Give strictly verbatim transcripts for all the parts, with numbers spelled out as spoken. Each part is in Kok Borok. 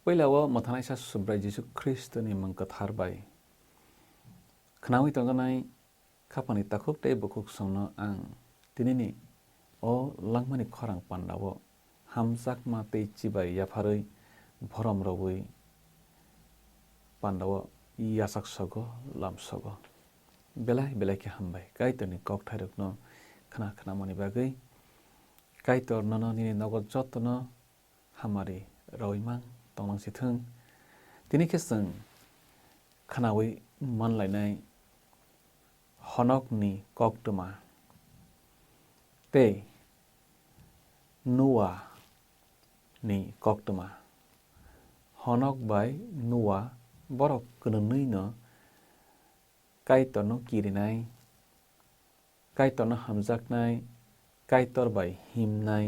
Puila o mwthanaisa Subrai Jisu Khristoni mung kwthar bai khnaui tongjaknai khaphangni takhuk tei bukhuk songno ang tinini o langmani khorang pandao hamjakma tei chibai yapharwi borom rwui pandao yachak sogo, lam sogo. Belai belai khe hambai Kaitorni kokthairokno khna khnamani bagwi. Kaitor nono nini nogo jotono hamari rwui mang tonglang si thung. Tini khe chwng khnaui manlainai Honokni koktwma tei Noa ni koktwma. Honok bai Noa borok kwnwi no Kaitorno kirinai, Kaitorno hamjaknai, Kaitor bai himnai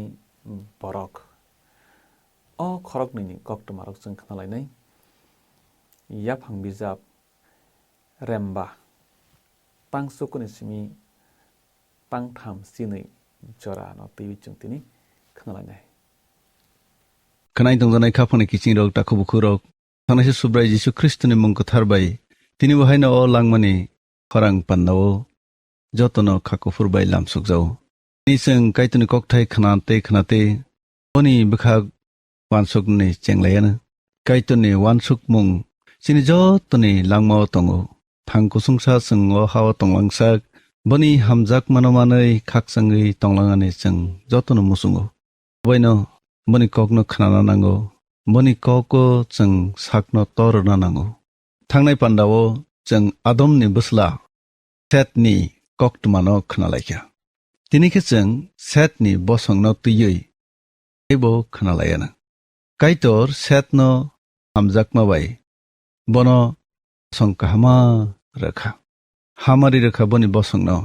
borok. O khoroknwini koktwmarok chwng khnalainai. Yaphang bijap Remba tang chukuni simi tang tham chinwi jorano twiwi chwng tini khnalainai. Khwnai tongjaknai khaphangni kichingrok, takhuk bukhurok, thangnaisa Subrai Jisu Khristoni mung kwthar bai tini bo haino o langmani khorang pandao jotono kha kuphur bai lamsukjao. Tini chwng Kaitorni kokthai khna tei khna tei boni bwkhak wansukni chenglaiano. Kaitorni wansukmung chini jotoni langmao tongo. Thang kusungsa chwng o hao tonglangsak, boni hamjakmano manwi khakchangwi tonglangani chwng jotono muchungo. Boino boni kokno khnana nango, boni kokno chwng sakno torna nango. Thangnai pandao chwng Adomni bwsla Setni koktwmano khnalaikha. Tini khe chwng Setni bosongno twiwi teibo khnalaiano. Kaitor Setno hamjakma bai bono bosong kahama rwkha. Hamari rwkha boni bosongno.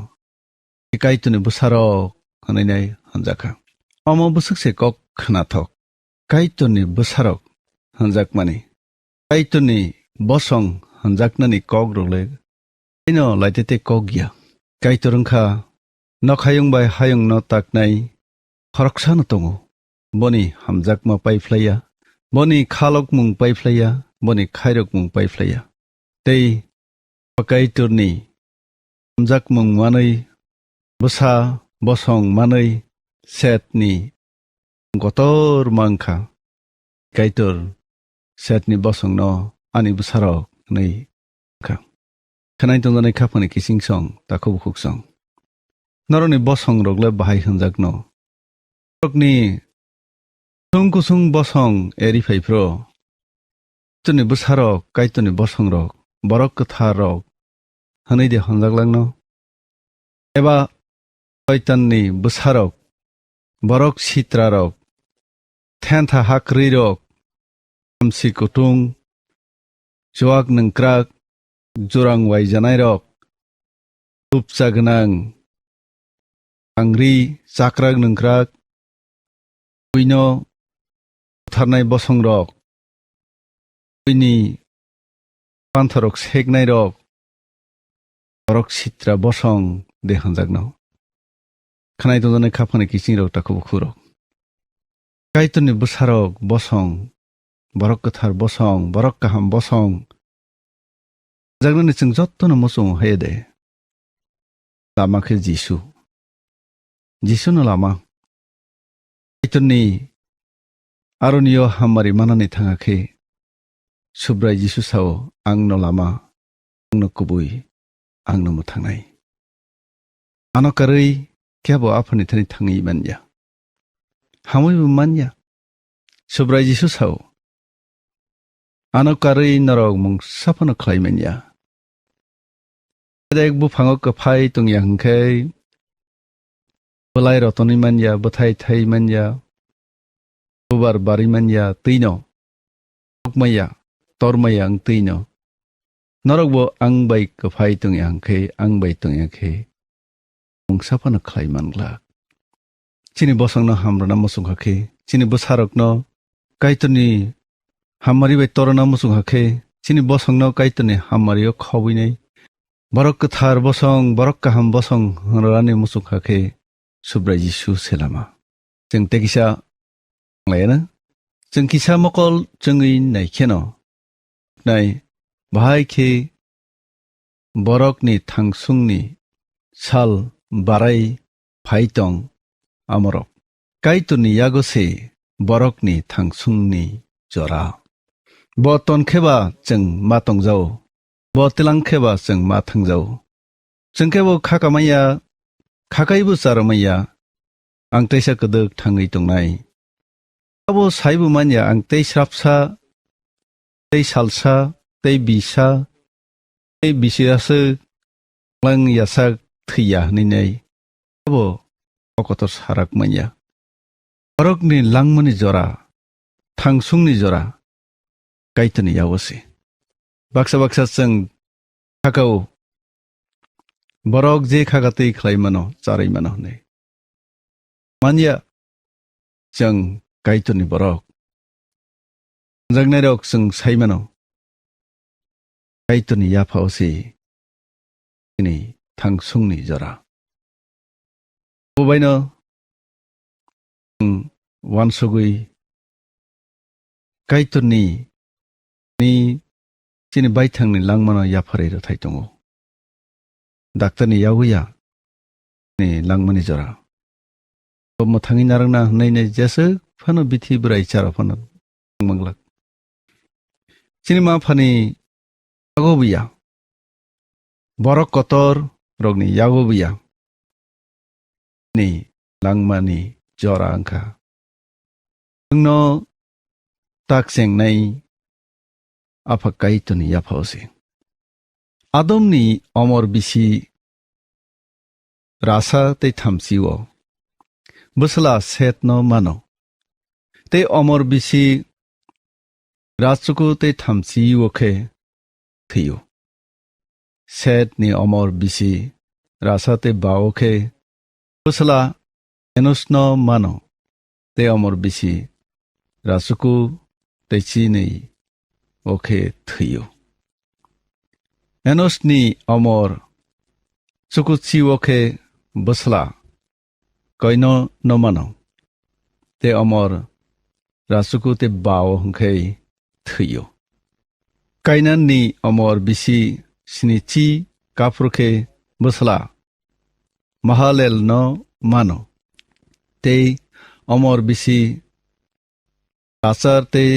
Kaitorni bwsarok hwnwi nai hwnjakha. Omo bwswk se kok khnathok. Kaitorni bwsarok hwnjakmani. Kaitorni bosong hwnjaknani kokrok le tino laitete kok ya. Kaitor wngkha nokhayung bai hayungno taknai khoroksano tongo. Boni hamjakma paiphlaiya, boni khalokmung paiphlaiya, boni khairokmung paiphlaiya. Tei Kaitorni hamjakmung manwi, bwsa bosong manwi Setni kotor mankha. Kaitor Setni bosongno ani bwsarok hwnwi kha. Khwnai tongjaknai khaphangni kichingsong, takhuk bukhuksong. Norokni bosongrok le bahai hwnjakno. Norokni kusung kusung bosong eri phai phro. Kaitorni bwsarok, Kaitorni bosongrok, borok kwtharrok hwnwi de hwnjaklangno? Eba Soitanni bwsarok, borok sitrarok, thentha hakrwirok, hamsi kutung, chuak nungkrak, jurang waijanairok, lupcha gwnang, angri, chakrak nungkrak, buino butharnai bosongrok, buini pantharok seknairok, borok sitra bosong de hwnjakno. Khwnai tongjaknai khaphangni kichingrok, takhuk bukhurok. Kaitorni bwsarok bosong, borok kwthar bosong, borok kaham bosong. Hwnjaknani chwng jottono muchungo haiya de. Lama khe Jisu. Jisuno lama. Kaitorni aronio hammari manani thanga khe Subrai Jisu sao, "Ang no lama, ang no kubui, ang no mwthangnai." Ano karwi kebo Aphani thani thangwi manya. Hamwi bo manya. Subrai Jisu sao, "Ano karwi norok mungsa phano khlai manya." Bedek buphango kwphai tongya hwnkhe, bwlai rotonwi manya, bwthai thai manya, bubar barwi manya, twino maya, tormaya wng twino. Norokbo ang bai kwphai tongya hwnkhe, ang bai tongya khe, mungsa phano khlai man glak. Chini bosongno hamrwna muchung kha khe, chini bwsarokno Kaitorni hammari bai torna muchung kha khe, chini bosongno Kaitorni hammario khobwinai, borok kwthar bosong, borok kaham bosong hwnrani muchung kha khe, Subrai Jisu se lama. Chwng tei kisa laiana, Chwng kisa mokol chwngwi nai kheno, nai bahai khe borokni thangsungni sal barai phai tong amorok. Kaitorni yago se borokni thangsungni jora. Bo ton khe ba chwng ma tongjao, bo tlang khe ba chwng ma thangjao. Chwng khe bo kha kamaiya, kha kaibo cha rwmaiya, ang teisa kwdwk thangwi tongnai. Abo saibo manya ang tei srapsa, tei salsa, tei bisa, tei bisiraswk lang yasak thwiya hwnwi nai. Abo o kotor sarak manya. Borokni langmani jora, thangsungni jora, Kaitorni yago se. Baksa baksa chwng khakao, borok je khagatwi khlai mano, charwi mano hwnwi. Manya, chwng Kaitorni borok. Hamjaknairok chwng sai mano, Kaitorni yaphao se chini thangsungni jora. Bo baino chwng uansugwi Kaitorni ni chini baithangni langmano yapharwi rwthai tongo. Daktarni yaguya ni langmani jora. Bo mwthangwi narwkna hwnwi nai jeswk phano bithi bwrai chara phano manglak. Chini ma phani yago buya. Borok kotor rokni yago buya. Ni langmani jora wngkha. Nwngno tak chengnai Apha Kaitorni yaphao se. Adomni omor bisi rasa tei thamchi o bwsla Setno mano. Tei omor bisi rachuku tei thamchi o khe thwio. Setni omor bisi rasa tei ba o khe bwsla Enosno mano, tei omor bisi rachuku tei chinwi o khe thwio. Enosni omor chukuchi o khe bwsla Koino no mano, tei omor rachuku tei ba o hwnkhe thwio. Kainanni omor bisi sinichi kaphru khe bwsla Mahalel no mano, tei omor bisi rachar tei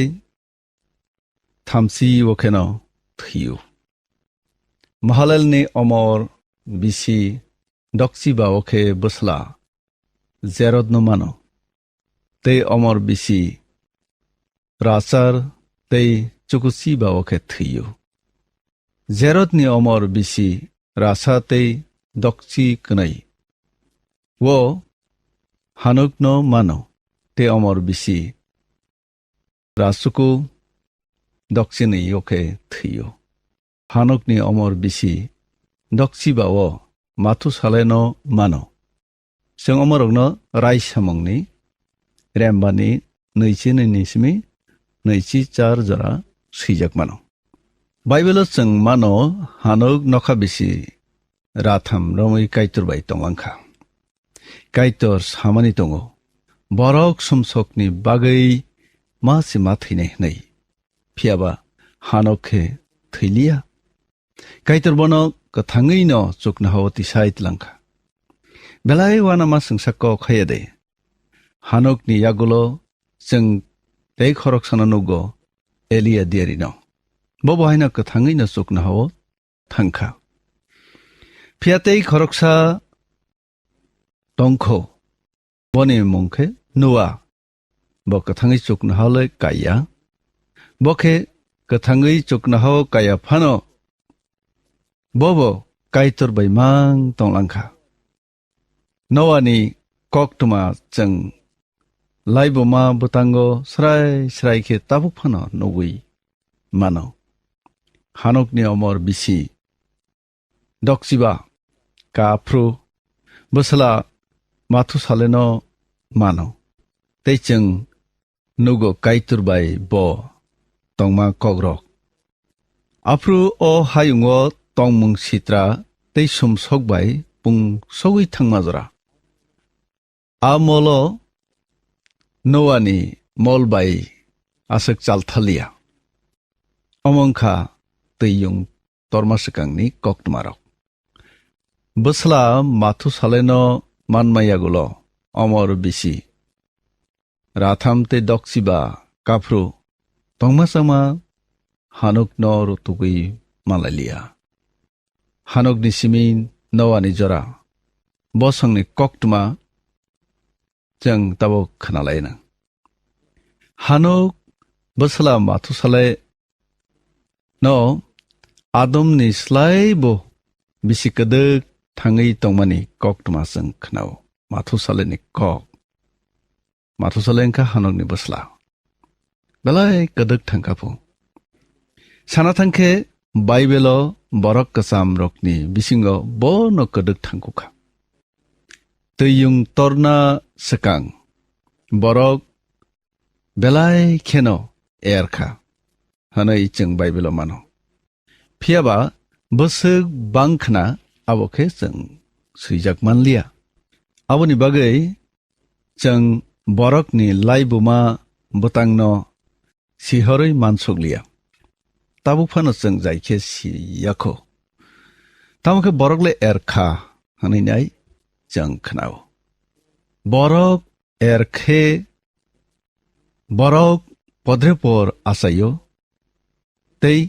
thamchi o kheno thwio. Mahalalni omor bisi dokchi ba o khe bwsla Jerodno mano, tei omor bisi rachar tei chukuchi ba o khe thwio. Jerodni omor bisi rasa tei dokchi kwnai o Hanokno mano, tei omor bisi rachuku dokchini o khe thwio. Hanokni omor bisi dokchi ba o Mathusaleno mano. Chwng omorokno Raisamungni rembani nwichi nwi ni simi nwichi char jora swijak mano. Baibelo chwng mano Hanok nokha bisi ratham romwi Kaitor bai tonglang kha. Kaitor samani tongo, borok sumsokni bagwi ma se ma thwinai hwnwi. Phiya ba Hanok khe thwiliya. Kaitor bono kwthangwi no chuknohao tisai tlang kha. Belai uanama chwngsa kok haya de. Hanokni yagulo chwng tei khoroksano nugo, Elia diarino. Bo bo haino kwthangwi no chuknohao thang kha. Phiya tei khoroksa tong kho, boni mung khe Noa. Bo kwthangwi chuknohao le kaiya. Bo khe kwthangwi chuknohao kaiya phano bo bo Kaitor bai mang tonglang kha. Noani koktwma chwng laibuma bwtango srai srai khe tabuk phano nugwi mano. Hanokni omor bisi dokchiba kaphru bwsla Mathusaleno mano. Tei chwng nugo Kaitor bai bo tongma kokrok. Aphuru o hayungo tongmung sitra tei sumsok bai pung sogwi thangma jora. A molo Noani mol bai aswk chalthaliya. Omo wngkha twiyung torma swkangni koktwmarok. Bwsla Mathusaleno manma yagulo omor bisi, ratham tei dokchiba kaphru tongma chama Hanokno rutugwi manlailiya. Hanokni simi Noani jora bosongni koktwma chwng tabuk khwnalainw. Hanok bwsla Mathusale no Adomni slai bo bisi kwdwk thangwi tongmani koktwma chwng khnao. Mathusaleni kok. Mathusale wngkha Hanokni bwsla. Belai kwdwk thangkha phu. Sana thangkhe Baibelo borok kwchamrokni bisingo bono kwdwk thangkukha. Twiyung torna swkang borok belai kheno erkha hwnwi chwng Baibelo mano. Phiyaba bwswk bangkhna abo khe chwng swijak manliya. Aboni bagwi chwng borokni laibuma bwtangno sihorwi mansukliya. Tabuk phano chwng jai khe siyakho. Tamo khe borok le erkha hwnwi nai chwng khnao. Borok erkhe borok podrepor achaio tei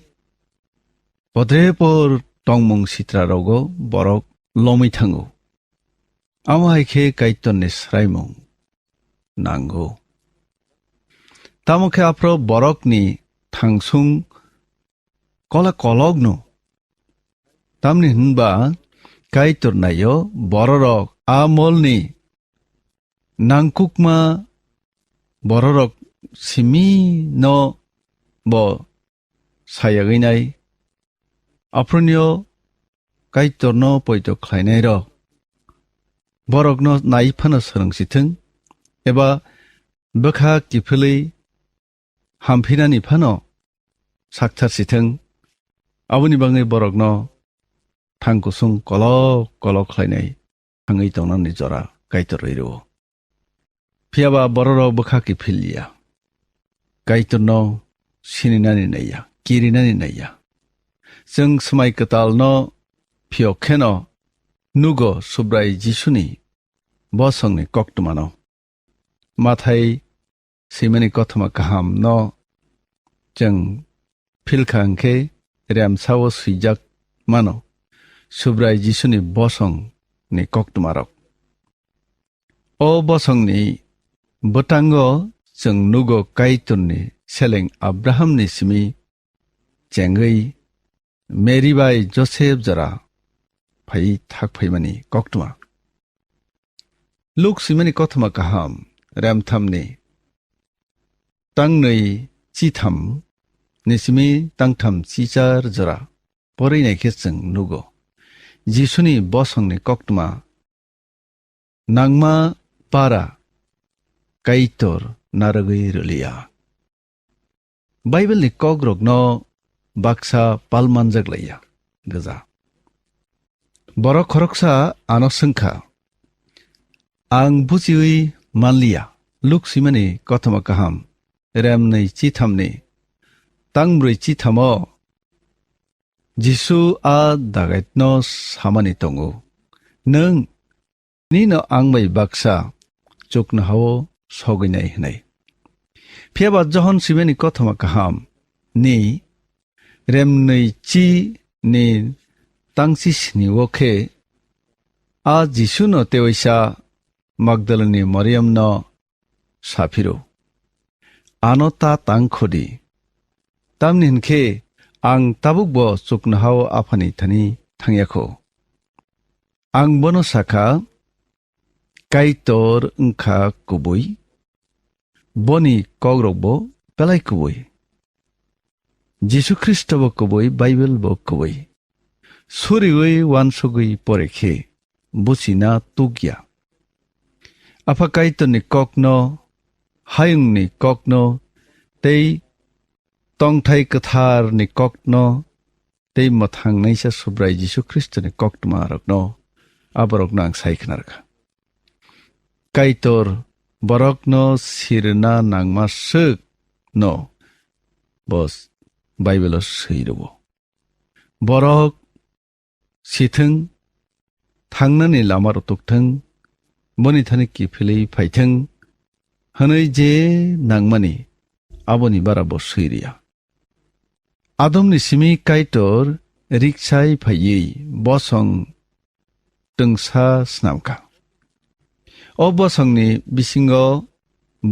podrepor tongmung sitrarogo borok lomwi thango. Amo hai khe Kaitorni swraimung nango. Tamo khe aphro borokni thangsung kola kolokno. Tamni hwnba Kaitor naio bororok a molni nangkukma bororok simi no bo sayagwi nai. Aphronio Kaitorno poito khlainairok borokno nai phano swrwngsithwng eba bwkha kiphilwi hamphinani phano sakthar sithwng, aboni bagwi borokno thang kusung kolok kolok khlainai thangwi tongnani jora Kaitor rwi rwo. Phiyaba bororok bwkha kiphil ya, Kaitorno sininani naiya, kirinani naiya. Chwng Swmai Kwtalno phiyok kheno nugo Subrai Jisuni bosongni koktwmano. Mathai swimani kothoma kahamno chwng philkha hwnkhe remsao swijak mano Subrai Jisuni bosongni koktwmarok. O bosongni bwtango chwng nugo Kaitorni seleng Abrahamni simi chengwi Mary bai Joseph jora phai thak phaimani koktwma. Luk swimani kothoma kaham, remthamni tangnwi chitham ni simi tangtham chichar jora porwi naikhe chwng nugo Jisuni bosongni koktwma nangma para Kaitor narwgwi rwliya. Bible ni kokrokno baksa pal manjak laiya gwja. Borok khoroksa ano swngkha, "Ang bujiwi manliya." Luk swimani kothoma kaham, remnwi chithamni, tangbrwi chithamo Jisu a dagaitno samani tongo, "Nwng nino ang bai baksa chuknohao sogwinai," hwnwi. Phiyaba Johon swimani kothoma kaham ni remnwi chi ni tangchi sini o khe a Jisuno tewaisa Magdalani Mariamno saphiro, "Ano ta tang khodi, tamni hwnkhe ang tabukbo chuknohao Aphani thani thangyakho." Ang bono sakha, Kaitor wngkha kubui, boni kokrokbo belai kubui. Jisu Khristo bo kubui, Bible bo kubui. Suriwi wansugwi pore khe buchina tukya. Apha Kaitorni kokno, hayungni kokno, tei tongthai kwtharni kokno, tei mwthang naisa Subrai Jisu Khristoni koktwmarokno, aborokno ang sai khna rwkha. Kaitor borokno sirna nangma swk no bo Baibelo swi rwo. Borok sithwng, thangnani lama rwtwkthwng, boni thani kiphilwi phaithwng hwnwi je nangmani, aboni bara bo swi rwya. Adomni simi Kaitor riksai phaiwi bosong twngsa snamkha. O bosongni bisingo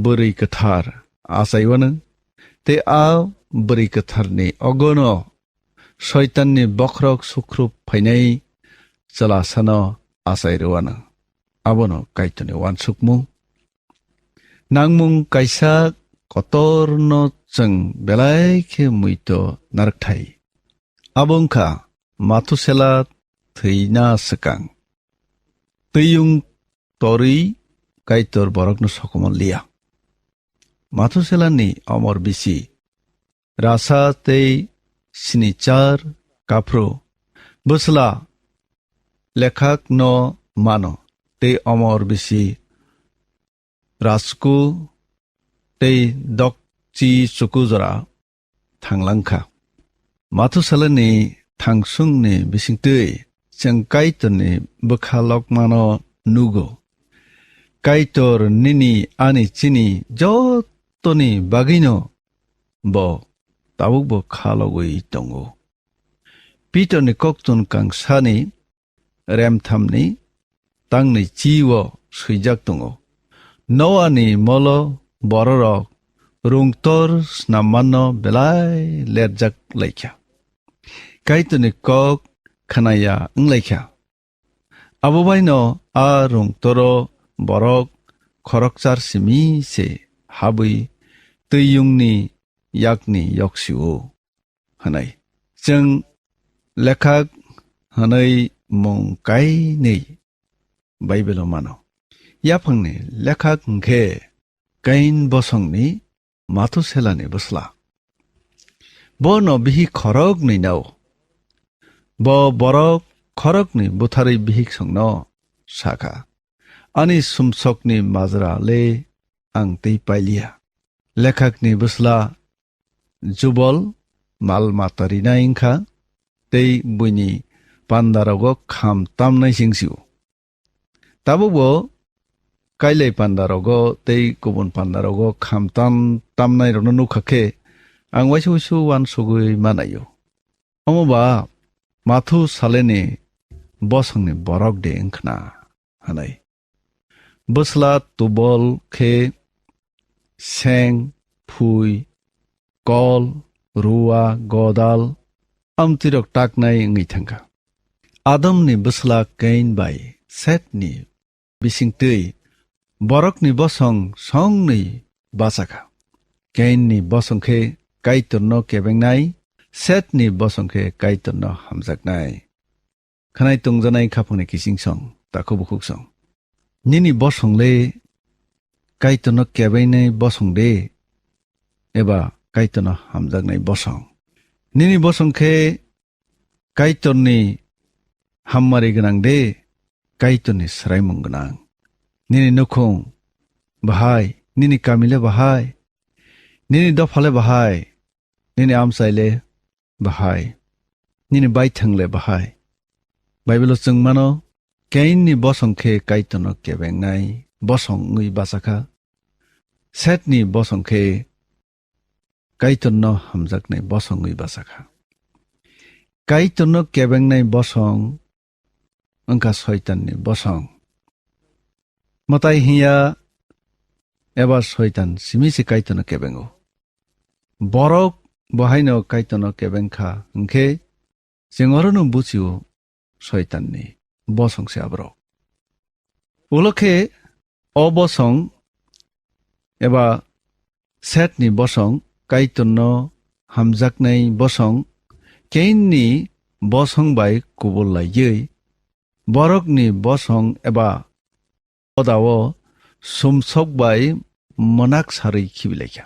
bwrwi kwthar achaiwano, tei a bwrwi kwtharni ogono Soitanni bokhorok sukhrub phainai chwlasano achai rwano. Abono Kaitorni uansukmung. Nangmung kaisa kotorno chwng belai khe muito narwkthai. Abo wngkha Mathusela thwina swkang. Twiyung torwi Kaitor borokno sokomor liya. Mathuselani omor bisi rasa tei sinichar kaphru bwsla lekhakno mano, tei omor bisi rasku tei dokchi chuku jora thanglangkha. Mathusalani thangsungni bisingtwi chwng Kaitorni bwkha lokmano nugo. Kaitor nini ani chini jotoni bagwino bo tabukbo kha logwi tongo. Pitorni koktun kangsani remthamni tangni chi-o swijak tongo. Noani molo bororok rungtor snammanno belai lerjak laikha. Kaitorni kok khnaya wnglaikha. Abo baino a rungtoro borok khorokchar simi se habwi twiyungni yakni yok sio hwnwi. Chwng lekhak hwnwi mung kainwi Baibelo mano. Yaphangni lekhak hwnkhe Kain bosongni Mathuselani bwsla. Bono bihik khoroknwi nao. Bo borok khoroknwi butharwi bihik songno sakha, "Ani sumsokni majra le ang tei pailiya." Lekhakni bwsla Jubol mal mata rinai wngkha, tei buini pandarogo kham tamnai se wngsio. Tabukbo kailai pandarogo tei kubun pandarogo kham tam tamnairokno nukha khe, ang waisa waisa uansugwi manaio. Omo ba Mathusalani bosongni borok de wngkhna hwnwi. Bwsla Tubol khe Seng, Phui, Kol, Rua, Godal, amtwirok taknai wngwi thangkha. Adomni bwsla Kain bai Setni bisingtwi borokni bosong songnwi bachakha. Kainni bosong khe Kaitorno kebengnai, Setni bosong khe Kaitorno hamjaknai. Khanai tongjanai khaphangni kiching song, takhuk bukhuk song. Nini bosong le Kaitorno kebainai bosong de, eba Kaitorno hamjaknai bosong? Nini bosong khe Kaitorni hammari gwnang de, Kaitorni swraimung gwnang? Nini nukhung bahai, nini kami le bahai, nini dopha le bahai, nini amchai le bahai, nini baithang le bahai? Baibelo chwng mano, Kainni bosong khe Kaitorno kebengnai bosong wngwi bachakha, Setni bosong khe Kaitorno hamjaknai bosong wngwi bachakha. Kaitorno kebengnai bosong wngkha Soitanni bosong. Mwtai hiya eba Soitan simi se Kaitorno kebengo. Borok bo haino Kaitorno kebeng kha hwnkhe, chwng orono buchio Soitanni bosong se aborok. Ulo khe o bosong eba Setni bosong, Kaitorno hamjaknai bosong, Kainni bosong bai kubul laiwi, borokni bosong eba hodao sumsok bai mwnak sarwi khibilaikha.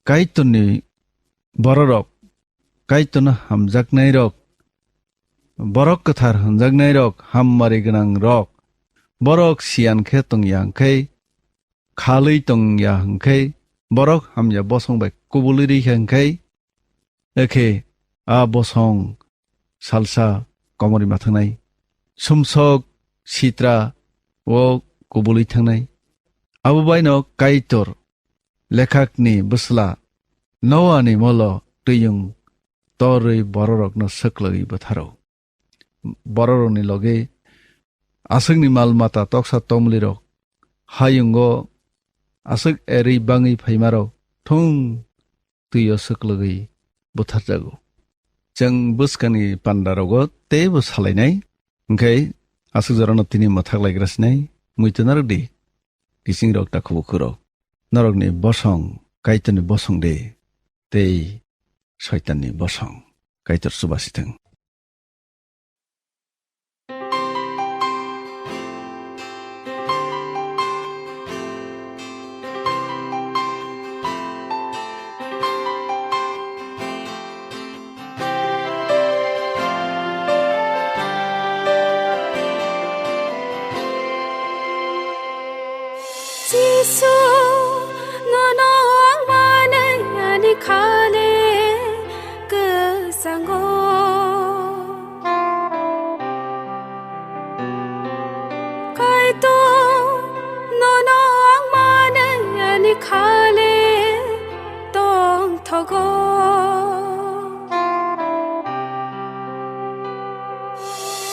Kaitorni bororok, Kaitorno hamjaknairok, borok kwthar hwnjaknairok, hammari gwnangrok, borok siyan khe tongya hwnkhe, khalwi tongya hwnkhe, borok hamya bosong bai kubulwi rikha hwnkhe, ekhe a bosong salsa komorwi ma thangnai, sumsok sitra o kubulwi thangnai. Abo baino Kaitor lekhakni bwsla Noani molo twiyung torwi bororokno swklagwi bwtharo. Bororokni loge aswkni mal mata toksa tomlirok hayungo aswk erwi bangwi phaimarok thung twio swklagwi butharjago. Chwng bwskangni pandarogo teibo salainai, hwnkhe aswk jorano tini mwthak laigra sinai, muitu narwk di, kisingrok takhubukhurok. Norokni bosong Kaitorni bosong de, tei Soitanni bosong. Kaitor chubasi thung. Jisu, nono ang manwi ani khale kwchango. Kaitor, nono ang manwi ani khale tongthogo.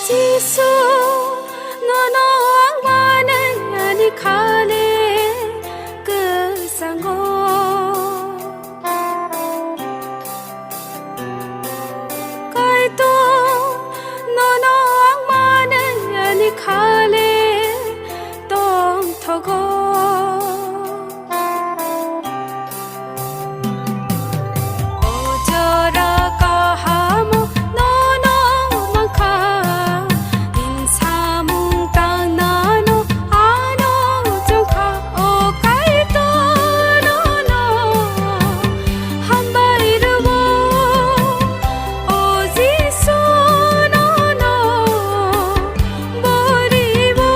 Jisu, nono ang manwi ani khale kwchango. Kaitor, nono ang manwi ani khale tongthogo. O jora kahamo nono mankha, tini samung tangnano ano chongkha. O Kaitor, nono hambai rwo, o Jisu, nono boriwo.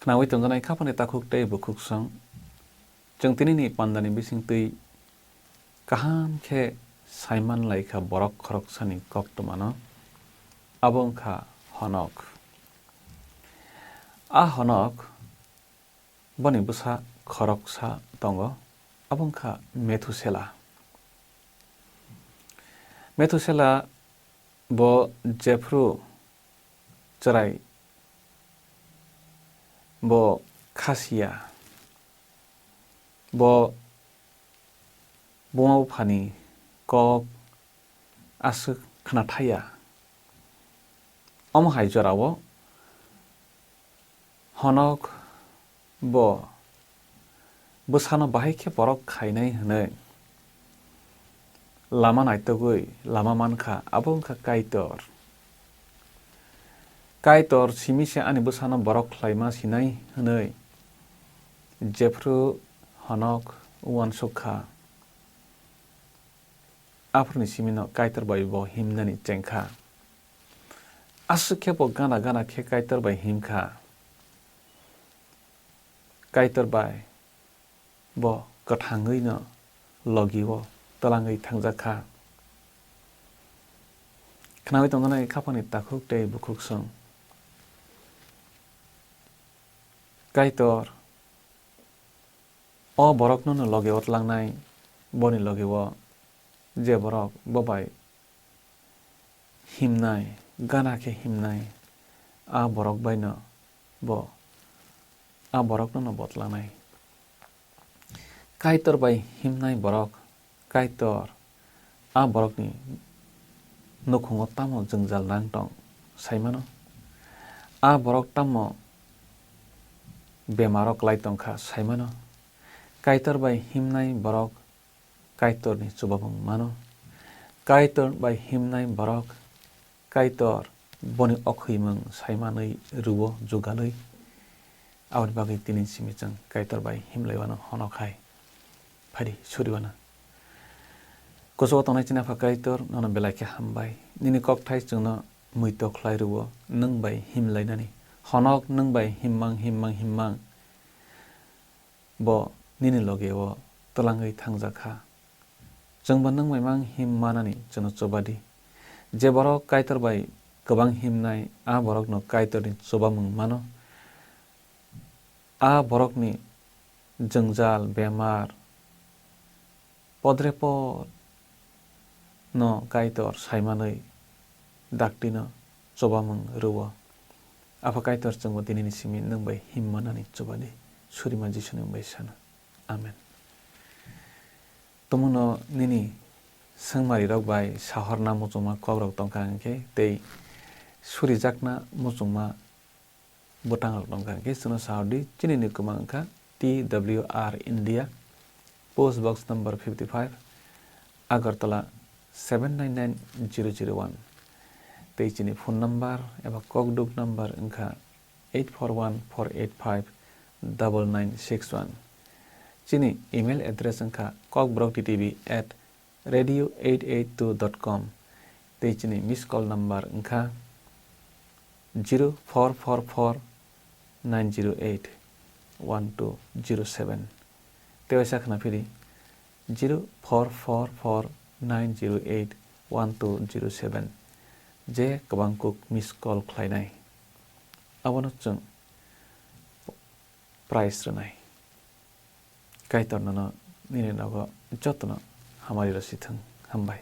Khnaui tongjaknai khaphani takhuk tei bukhuksong, chwng tinini pandani bisingtwi kaham khe saiman laikha borok khoroksani koktwmano, abo wngkha Honok. A Honok, boni bwsa khoroksa tongo, abo wngkha Methusela. Methusela bo jephru chwrai, bo khasiya, bo buma buphani kok aswk khnathaiya. Omo hai jorao Honok bo bwsano bahai khe borok khainai hwnwi lama naitugwi lama mankha, abo wngkha Kaitor. Kaitor simi se ani bwsano borok khlaima sinai hwnwi jephru Honok uansuk kha. Aphuruni simino Kaitor bai bo himnani chengkha. Aswk khe bo gana gana khe Kaitor bai himkha. Kaitor bai bo kwthangwi no logi-o twlangwi thangjak kha. Khnaui tongjaknai khaphani takhuk tei bukhuksong. Kaitor o borokno no logi-o twlangnai, boni logi-o je borok bo bai himnai, gana khe himnai, a borok bai no bo, a borokno no bo twlangnai. Kaitor bai himnai borok, Kaitor a borokni nukhungo tamo jwngjal nang tong sai mano, a borok tamo bemaro klai tong kha sai mano. Kaitor bai himnai borok Kaitorni chubamung mano. Kaitor bai himnai borok Kaitor boni okhwimung saimanwi rwo jugalwi. Aboni bagwi tini simi chwng Kaitor bai himlaiwano hono khai. Phaidi suriwano. Kuchugo tongnai chini Apha Kaitor, nono belai khe hambai. Nini kokthai chwngno muitok khlai rwo, nwng bai himlainani. Honok nwng bai himmang, himmang, himmang. Bo nini loge-o twlangwi thangjak kha. Chwngbo nwng bai mang him manani chwngno chubadi. Je borok Kaitor bai kwbang himnai, a borokno Kaitorni chubamung mano. A borokni jwngjal, bemar, podrepot no Kaitor saimanwi daktino chubamung rwo. Apha Kaitor, chwngbo tinini simi nwng bai him manani chubadi. Surima Jisuni mung bai sana. Amen. Tumuno nini swngmarirok bai sahorna muchungma kokrok tongkha hwnkhe tei surijakna muchungma bwtangrok tongkha hwnkhe chwngno sahordi, chini ni kwmang wngkha T W R India, post box number fifty five, Agartala seven nine nine zero zero one. Tei chini phone number eba kokduk number wngkha eight four one four eight five double nine six one. Chini email address wngkha kokborok T T V at radio eight eight two dot com. Tei chini miss call number wngkha zero four four four nine zero eight one two zero seven. Tei waisa khwna phiri, zero four four four nine zero eight one two zero seven. Je kwbang kuk miss call khlainai, abono chwng prize rwnai. Kaitor nono nini nogo jotono hamari rwsithwng. Hambai.